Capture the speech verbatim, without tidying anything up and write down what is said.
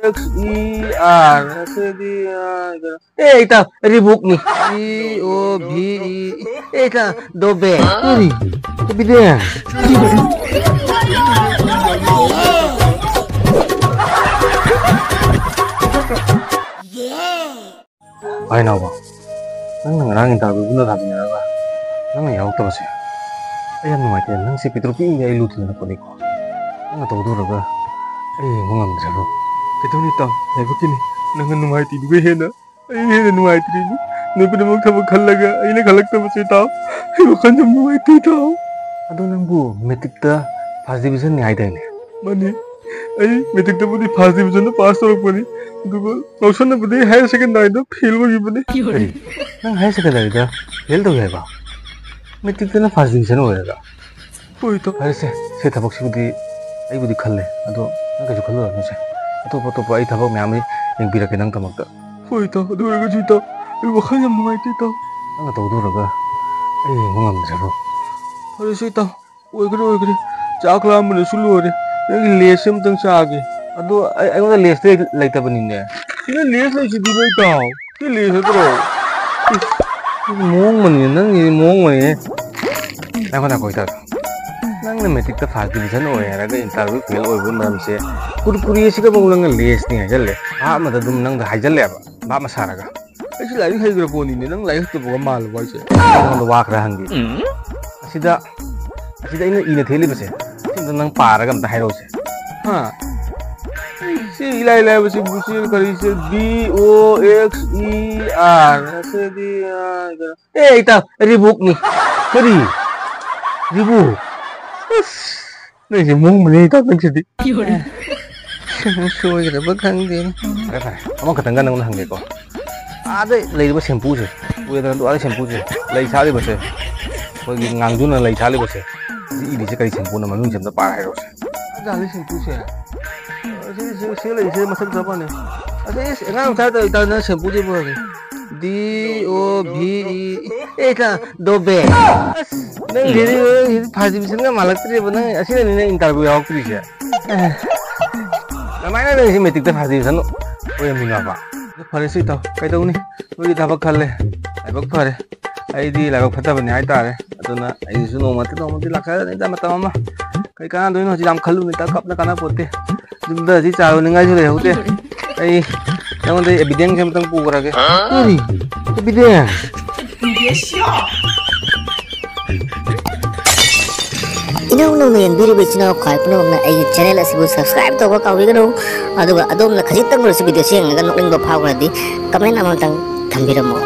X E R, ꯑꯁꯤꯗꯤ, ꯑꯥ, ꯀꯩꯅꯣ, ꯑꯦ, ꯏꯇꯥꯎ, ꯔꯤꯕꯨꯛꯅꯤ꯫ ꯔꯤ ꯑꯣ ꯚꯤ ꯏ꯫ ꯑꯦ, ꯏꯇꯥꯎ, ꯗꯣꯕꯦ꯫ ꯀꯔꯤ? ꯗꯣꯕꯤꯗꯦ꯫ ꯚꯥꯏ ꯅꯥꯎꯕ, ꯅꯪꯅ ꯉꯔꯥꯡ interview ꯄꯨꯟꯅ ꯊꯥꯃꯤꯟꯅꯔꯒ ꯅꯪꯅ ꯌꯥꯎꯔꯛꯇꯕꯁꯦ ꯑꯩ ꯌꯥꯝ ꯅꯨꯡꯉꯥꯏꯇꯦ꯫ ꯅꯪꯁꯦ ꯄꯤꯛꯇ꯭ꯔꯨ ꯄꯤꯛꯏꯉꯩ ꯑꯩ ꯂꯨ ꯊꯨꯝꯅ ꯄꯣꯠꯅꯤꯀꯣ꯫ ꯅꯪꯅ ꯇꯧꯗꯧꯔꯒ ꯑꯩ ꯌꯦꯡꯕ ꯉꯝꯗ꯭ꯔꯦꯕꯣ꯫ ꯀꯩꯗꯧꯅꯤ ꯏꯇꯥꯎ, ꯂꯥꯏꯕꯛꯀꯤꯅꯤ꯫ ꯅꯪꯅ ꯅꯨꯡꯉꯥꯏꯇ꯭ꯔꯤꯗꯨꯒ ꯍꯦꯟꯅ ꯑꯩ ꯍꯦꯟꯅ ꯅꯨꯡꯉꯥꯏꯇ꯭ꯔꯤꯅꯤ꯫ ꯅꯣꯏ ꯄꯨꯝꯅꯃꯛ ꯊꯕꯛ ꯈꯜꯂꯒ ꯑꯩꯅ ꯈꯜꯂꯛꯇꯕꯁꯦ ꯏꯇꯥꯎ, ꯑꯩ ꯋꯥꯈꯜ ꯌꯥꯝ ꯅꯨꯡꯉꯥꯏꯇꯦ ꯏꯇꯥꯎ꯫ ꯑꯗꯣ ꯅꯪꯕꯨ matricꯇ first divisionꯅꯤ ꯍꯥꯏꯗꯥꯏꯅꯦ? ꯃꯥꯅꯤ, ꯑꯩ matricꯇꯕꯨꯗꯤ first divisionꯗ pass ꯇꯧꯔꯛꯄꯅꯤ, ꯑꯗꯨꯒ ꯉꯥꯎꯁꯟꯅꯕꯗꯤ higher secondaryꯗ fail ꯑꯣꯏꯈꯤꯕꯅꯤ꯫ ꯀꯔꯤ? ꯅꯪ higher secondaryꯗ fail ꯇꯧꯏ ꯍꯥꯏꯕ? Matricꯇꯅ first division ꯑꯣꯏꯔꯒ? ꯍꯣꯏ ꯏꯇꯥꯎ꯫ ꯐꯔꯦꯁꯦ, ꯁꯤ ꯊꯕꯛꯁꯤꯕꯨꯗꯤ ꯑꯩꯕꯨꯗꯤ ꯈꯜꯂꯦ, ꯑꯗꯣ ꯅꯪ ꯀꯩꯁꯨ ꯈꯜꯂꯨꯔꯅꯨꯁꯦ꯫ ꯑꯇꯣꯞ ꯑꯇꯣꯞꯄ ꯑꯩ ꯊꯕꯛ ꯃꯌꯥꯝ ꯑꯃ ꯌꯦꯡꯕꯤꯔꯛꯀꯦ ꯅꯪ ꯊꯕꯛꯇ꯫ ꯍꯣꯏ ꯏꯇꯥꯎ, ꯑꯗꯨ ꯑꯣꯏꯔꯒꯁꯨ ꯏꯇꯥꯎ, ꯑꯩ ꯋꯥꯈꯜ ꯌꯥꯝ ꯅꯨꯡꯉꯥꯏꯇꯦ ꯏꯇꯥꯎ꯫ ꯅꯪꯅ ꯇꯧꯗꯧꯔꯒ ꯑꯩ ꯌꯦꯡꯕ ꯉꯝꯗ꯭ꯔꯕꯣ? ꯐꯔꯦꯁꯦ ꯏꯇꯥꯎ, ꯑꯣꯏꯈ꯭ꯔꯦ ꯑꯣꯏꯈ꯭ꯔꯦ꯫ ꯆꯥꯛ ꯂꯥꯝꯕꯅꯁꯨ ꯂꯣꯏꯔꯦ꯫ ꯅꯪꯒꯤ laceꯁꯦ ꯑꯝꯇꯪ ꯆꯥꯒꯦ꯫ ꯑꯗꯣ ꯑꯩ, ꯑꯩꯉꯣꯟꯗ laceꯇꯤ ꯂꯩꯇꯕꯅꯤꯅꯦ꯫ ꯁꯤꯗ lace ꯂꯩꯁꯤꯗꯤ ꯏꯇꯥꯎ꯫ ꯁꯤ lace ꯅꯠꯇ꯭ꯔꯣ? ꯏꯁ, ꯃꯑꯣꯡ ꯑꯃꯅꯤꯅꯦ, ꯅꯪꯒꯤꯗꯤ ꯃꯑꯣꯡ ꯑꯃꯅꯤꯅꯦ꯫ ꯉꯥꯏꯈꯣ, ꯉꯥꯏꯈꯣ, ꯏꯇꯥꯎ꯫ ꯅꯪꯅ matricꯇ first division ꯑꯣꯏ ꯍꯥꯏꯔꯒ interview fail ꯑꯣꯏꯕ ꯃꯔꯝꯁꯦ, ꯀꯨꯔꯀꯨꯔꯦꯁꯤꯗꯐꯥꯎ ꯅꯪꯅ laceꯅꯤ ꯍꯥꯏꯖꯜꯂꯦ꯫ ꯚꯥꯞ ꯑꯃꯗ ꯑꯗꯨꯝ ꯅꯪꯗ ꯍꯥꯏꯖꯜꯂꯦꯕ, ꯚꯥꯞ ꯑꯃ ꯁꯥꯔꯒ꯫ ꯑꯩꯁꯦ ꯂꯥꯏꯔꯤꯛ ꯍꯩꯈ꯭ꯔ ꯄꯣꯠꯅꯤꯅꯦ, ꯅꯪ ꯂꯥꯏꯔꯤꯛ ꯍꯩꯇꯕꯒ ꯃꯥꯜꯂꯕꯣ ꯍꯥꯏꯁꯦ? ꯑꯩ ꯅꯉꯣꯟꯗ ꯋꯥ ꯈꯔ ꯍꯪꯒꯦ꯫ ꯑꯁꯤꯗ, ꯑꯁꯤꯗ ꯑꯩꯅ ꯏꯅ ꯊꯦꯠꯂꯤꯕꯁꯦ, ꯁꯤꯝꯇ ꯅꯪ ꯄꯥꯔꯒ ꯑꯝꯇ ꯍꯥꯏꯔꯛꯎꯁꯦ꯫ ꯍꯥ? ꯁꯤ ꯏꯂꯥꯏ ꯂꯥꯏꯕꯁꯤꯕꯨ, ꯁꯤ ꯀꯔꯤꯁꯦ? B O X E R. ꯑꯁꯤꯗꯤ, ꯑꯥ, ꯀꯩꯅꯣ꯫ ꯑꯦ, ꯏꯇꯥꯎ, ꯔꯤꯕꯨꯛꯅꯤ꯫ ꯀꯔꯤ? ꯔꯤꯕꯨꯛ? ꯑꯁ, ꯅꯪꯁꯦ ꯃꯑꯣꯡ ꯑꯃꯅꯤ ꯏꯇꯥꯎ, ꯅꯪꯁꯤꯗꯤ꯫ ꯁꯣꯏꯒꯗꯕ ꯈꯪꯗꯦꯅꯦ꯫ ꯐꯔꯦ, ꯐꯔꯦ꯫ ꯑꯃꯈꯛꯇꯪꯒ ꯅꯪꯉꯣꯟꯗ ꯍꯪꯒꯦꯀꯣ꯫ ꯑꯥꯗ ꯂꯩꯔꯤꯕ ꯁꯦꯝꯄꯨꯁꯦ, ꯎꯔꯦꯗꯅ ꯑꯗꯨ ꯑꯥꯗ ꯁꯦꯝꯄꯨꯁꯦ, ꯂꯩ ꯁꯥꯠꯂꯤꯕꯁꯦ, ꯑꯩꯈꯣꯏꯒꯤ ꯉꯥꯡꯗꯨꯅ ꯂꯩ ꯁꯥꯠꯂꯤꯕꯁꯦ, ꯁꯤ ꯏꯔꯤꯁꯦ ꯀꯔꯤ ꯁꯦꯝꯄꯨꯅꯣ? ꯃꯃꯤꯡꯁꯦ ꯑꯝꯇ ꯄꯥꯔ ꯍꯥꯏꯔꯛꯎꯁꯦ꯫ ꯑꯥꯗ ꯂꯩ ꯁꯦꯝꯄꯨꯁꯦ? ꯁꯤ, ꯁꯤ, ꯁꯤ ꯂꯩꯁꯦ ꯃꯁꯛ ꯆꯞ ꯃꯥꯟꯅꯩ꯫ ꯑꯁ, ꯏꯁ, ꯑꯉꯥꯡ ꯃꯆꯥ ꯇꯧꯔꯤ ꯇꯥꯔꯗꯤ ꯅꯪ ꯁꯦꯝꯄꯨꯁꯦ ꯄꯨꯔꯛꯑꯒꯦ꯫ ꯗꯤ ꯑꯣ ꯚꯤ ꯏ꯫ ꯑꯦ, ꯏꯇꯥ, ꯗꯣꯕꯦ꯫ ꯑꯁ, ꯅꯪ ꯗꯦꯜꯂꯤ ꯐꯥꯏꯚ ꯗꯤꯕꯤꯖꯟꯒ ꯃꯥꯜꯂꯛꯇ꯭ꯔꯦꯕ꯫ ꯅꯪ ꯑꯁꯤꯅꯅꯤ ꯅꯪ interview ꯌꯥꯎꯔꯛꯇ꯭ꯔꯤꯁꯦ꯫ ꯀꯃꯥꯏꯅ ꯂꯩꯔꯤꯁꯤ ꯃꯦꯇ꯭ꯔꯤꯛꯇ ꯐꯥꯗ꯭ꯔꯤꯁꯅꯣ? ꯑꯣꯏꯔꯝꯃꯤꯅꯣꯕ? ꯑꯗꯨ ꯐꯔꯦ ꯁꯤ ꯏꯇꯥꯎ, ꯀꯩꯗꯧꯅꯤ? ꯅꯣꯏꯒꯤ ꯊꯕꯛ ꯈꯜꯂꯦ, ꯂꯥꯏꯕꯛ ꯐꯔꯦ꯫ ꯑꯩꯗꯤ ꯂꯥꯏꯕꯛ ꯐꯠꯇꯕꯅꯤ ꯍꯥꯏꯇꯥꯔꯦ꯫ ꯑꯗꯨꯅ ꯑꯩꯁꯨ ꯅꯣꯡꯃ ꯅꯠꯇ꯭ꯔ ꯅꯣꯡꯃꯗꯤ ꯂꯥꯛꯀꯗꯕꯅꯤꯗ ꯃꯇꯝ ꯑꯃ꯫ ꯀꯩ ꯀꯥꯟꯅꯗꯣꯏꯅꯣ ꯍꯧꯖꯤꯛ ꯌꯥꯝ ꯈꯜꯂꯨꯅꯤ, ꯀꯞꯅ ꯀꯥꯟꯅꯄꯣꯠꯇꯦ꯫ ꯌꯨꯝꯗ ꯍꯧꯖꯤꯛ ꯆꯥ ꯂꯣꯟꯅꯤꯡꯉꯥꯏꯁꯨ ꯂꯩꯍꯧꯗꯦ꯫ ꯑꯩ ꯅꯉꯣꯟꯗ evidence ꯑꯃꯇꯪ ꯄꯨꯈ꯭ꯔꯒꯦ꯫ ꯀꯔꯤ? Evidence? ꯏꯅꯧ ꯅꯧꯅ ꯌꯦꯡꯕꯤꯔꯤꯕ ꯏꯆꯤꯟ ꯏꯅꯥꯎ ꯈ꯭ꯋꯥꯏ ꯄꯨꯝꯅꯃꯛꯅ ꯑꯩꯒꯤ channel ꯑꯁꯤꯕꯨ subscribe ꯇꯧꯕ ꯀꯥꯎꯕꯤꯒꯅꯨ꯫ ꯑꯗꯨꯒ ꯑꯗꯣꯝꯅ ꯈꯖꯤꯛꯇꯪ ꯑꯣꯏꯔꯁꯨ video ꯁꯤ ꯌꯦꯡꯂꯒ ꯅꯣꯛꯅꯤꯡꯕ ꯐꯥꯎꯈ꯭ꯔꯗꯤ comment ꯑꯃꯇꯪ ꯊꯝꯕꯤꯔꯝꯃꯣ꯫